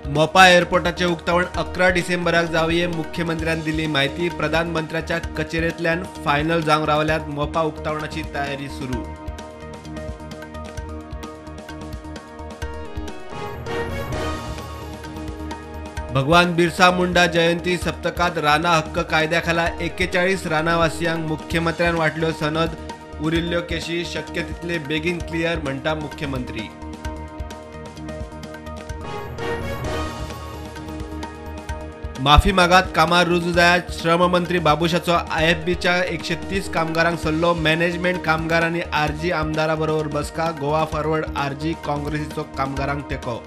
मोपा एअरपोर्टाचे उक्तावण 11 डिसेंबराक जावये, मुख्यमंत्र्यान दिली म्हायती। प्रधानमंत्र्याच्या कचेरेंतल्यान फायनल जावंक रावल्यात, मोपा उक्तावणाची तयारी सुरू। भगवान बिरसा मुंडा जयंती सप्तकात राना हक्क कायद्याखाला 41 रानावासियांक मुख्यमंत्र्यान वाटल्यो सनद, उरिल्ल्यो केशी शक्य तितले बेगीन क्लियर म्हणटा मुख्यमंत्री। माफी मागात, कामार रुजू जायात, श्रममंत्री बाबूशाचो आयएफबीच्या 130 कामगारांक सल्लो। मॅनेजमेंट कामगार आनी आरजी आमदारा बरोबर बसका, गोवा फॉरवर्ड आरजी काँग्रेसीचो कामगारांक तेंको।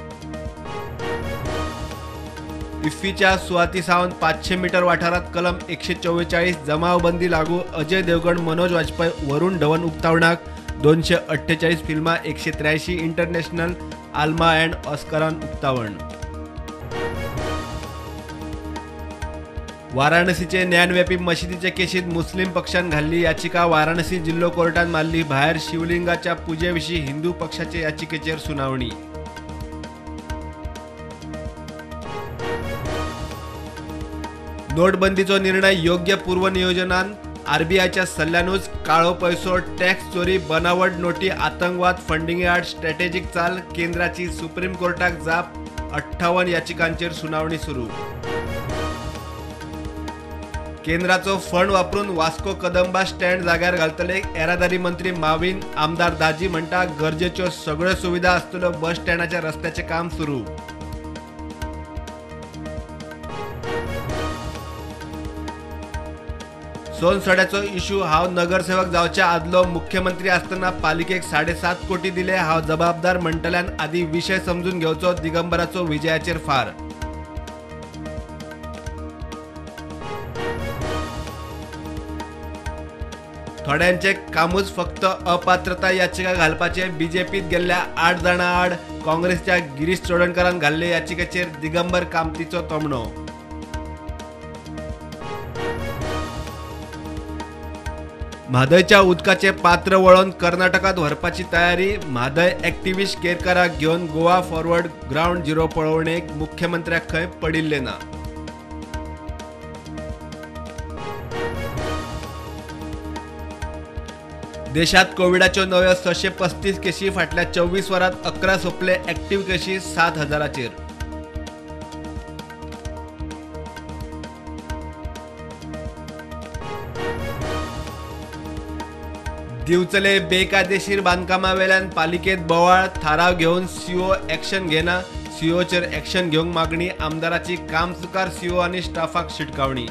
इफ्फीच्या सुवाती सावन 500 मीटर वाठारात कलम 144 जमावबंदी लागू। अजय देवगण, मनोज वाजपेयी, वरुण धवन उक्तावणाक। 248 फिल्मां, 183 इंटरनॅशनल आल्मा अँड ऑस्करान उक्तावण। वाराणसीचे ज्ञानव्यापी मशिदीचे केशीत मुस्लिम पक्षान घाल्ली याचिका वाराणसी जिल्हो कोर्टान मारली भायर। शिवलिंगाच्या पुजेविशीं हिंदू पक्षाचे याचिकेचेर सुनावणी। नोटबंदीचो निर्णय योग्य पूर्वनियोजनान, आरबीआयच्या सल्ल्यानूच। काळो पैसो, टॅक्स चोरी, बनावट नोटी, आतंकवाद फंडिंगे आड स्ट्रॅटेजीक चाल, केंद्राची सुप्रीम कोर्टाक जाप। 58 याचिकांचेर सुनावणी सुरू। केंद्राचो फंड वापरून वास्को कदंबा स्टँड जाग्यार घालतले, येरादारी मंत्री माविन। आमदार दाजी म्हणटा गरजेच्यो सगळ्यो सुविधा आसतल्यो बस स्टँडाच्या रस्त्याचें काम सुरू। सोनसड्याचो इश्यू, हांव नगरसेवक जावच्या आदलो मुख्यमंत्री आसतना पालिकेक 7.5 कोटी दिले, हांव जबाबदार म्हणटल्यान आदी विशय समजून घेवचो, दिगंबराचो विजयाचेर फार। थोड्यांचे कामूच फक्त अपात्रता याचिका घालपाचे, बीजेपीत गेल्ल्या 8 जाणां आड काँग्रेसच्या गिरीश चोडणकारान घाल्ले याचिकेचेर दिगंबर कामतीचो तोमणो। म्हादयच्या उदकाचे पात्र वळोवन कर्नाटकात व्हरपाची तयारी, म्हादय ऍक्टिव्हिस्ट केरकाराक घेवन गोवा फॉरवर्ड ग्रावंड झिरो पळोवणेक मुख्यमंत्र्याक खंय पडिल्लें ना। देशात कोविडाच्यो नव्यो 635 केशी, फाटल्या 24 वरांत 11 सोंपले, ऍक्टिव्ह केशी 7,000चेर। दिवचले बेकायदेशीर बांदकामावेल्यान पालिकेत बोवाळ, थाराव घेवन सीओ ऍक्शन घेना, सीओचेर ऍक्शन घेवंक मागणी, आमदाराची कामचुकार सीओ आनी स्टाफाक शिटकावणी।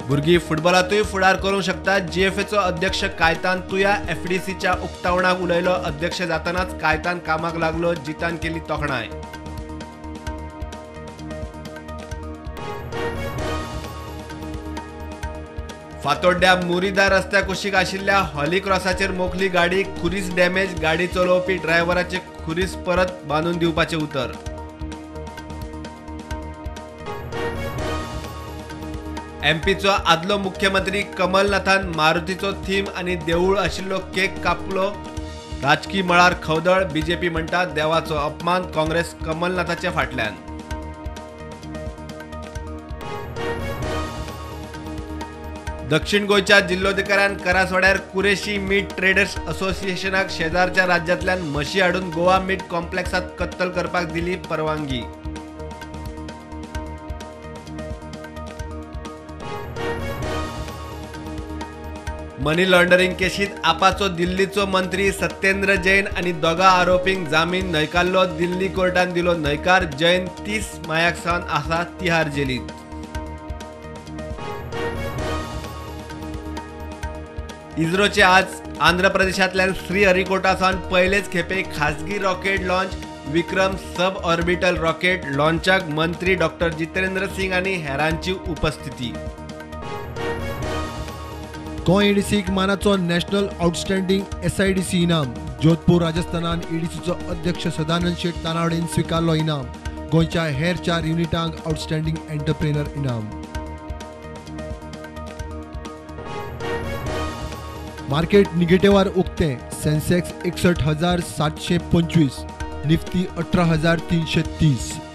भुरगीं फुटबॉलांतूय फुडार करूंक शकतात, जीएफएचो अध्यक्ष कायतान तुया एफडीसीच्या उक्तावणाक उलयलो। अध्यक्ष जातनाच कायतान कामाक लागलो, जितान केली तोखणाय। फातोड्ड्या मुरीदा रस्त्या कुशीक आशिल्ल्या हॉली क्रॉसाचेर मोखली गाडी, खुरीस डॅमेज, गाडी चलोवपी ड्रायव्हराचे खुरीस परत बांदून दिवपाचें उतर। एमपीचो आदलो मुख्यमंत्री कमलनाथान मारुतीचो थीम आनी देवूळ आशिल्लो केक कापलो, राजकी मळार खवदळ, बीजेपी म्हणटा देवाचो अपमान, काँग्रेस कमलनाथाच्या फाटल्यान। दक्षिण गोंयच्या जिल्लोधिकाऱ्यान करासवाड्यार कुरेशी मीट ट्रेडर्स असोसिएशनाक शेजारच्या राज्यांतल्यान म्हशी हाडून गोवा मीट कॉम्प्लेक्सात कत्तल करपाक दिली परवानगी। मनी लॉन्ड्रिंग केशीत आपाचो दिल्लीचो मंत्री सत्येंद्र जैन आनी दोगा आरोपींक जामीन न्हयकारलो, दिल्ली कोर्टान दिलो न्हयकार, जैन 30 मायाक सावन आसा तिहार जेलींत। इस्रोचे आज आंध्र प्रदेशांतल्यान श्रीहरिकोटा सावन पयलेच खेपे खासगी rocket launch Vikram sub orbital rocket लॉन्चाक मंत्री डॉक्टर जितेंद्र सिंग आनी हेरांची उपस्थिती। गोंय ईडीसीक मानाचो नॅशनल आउटस्टँडिंग एसआयडीसी इनाम। जोधपूर राजस्थानान ईडीसीचो अध्यक्ष सदानंद शेट तानावडेन स्विकारलो इनाम। गोंयच्या हेर 4 युनिटांक आउटस्टँडिंग एंटरप्रेनर इनाम। मार्केट निगेटिव्हार उक्तें। सेन्सेक्स 61,725, निफ्टी 18,330.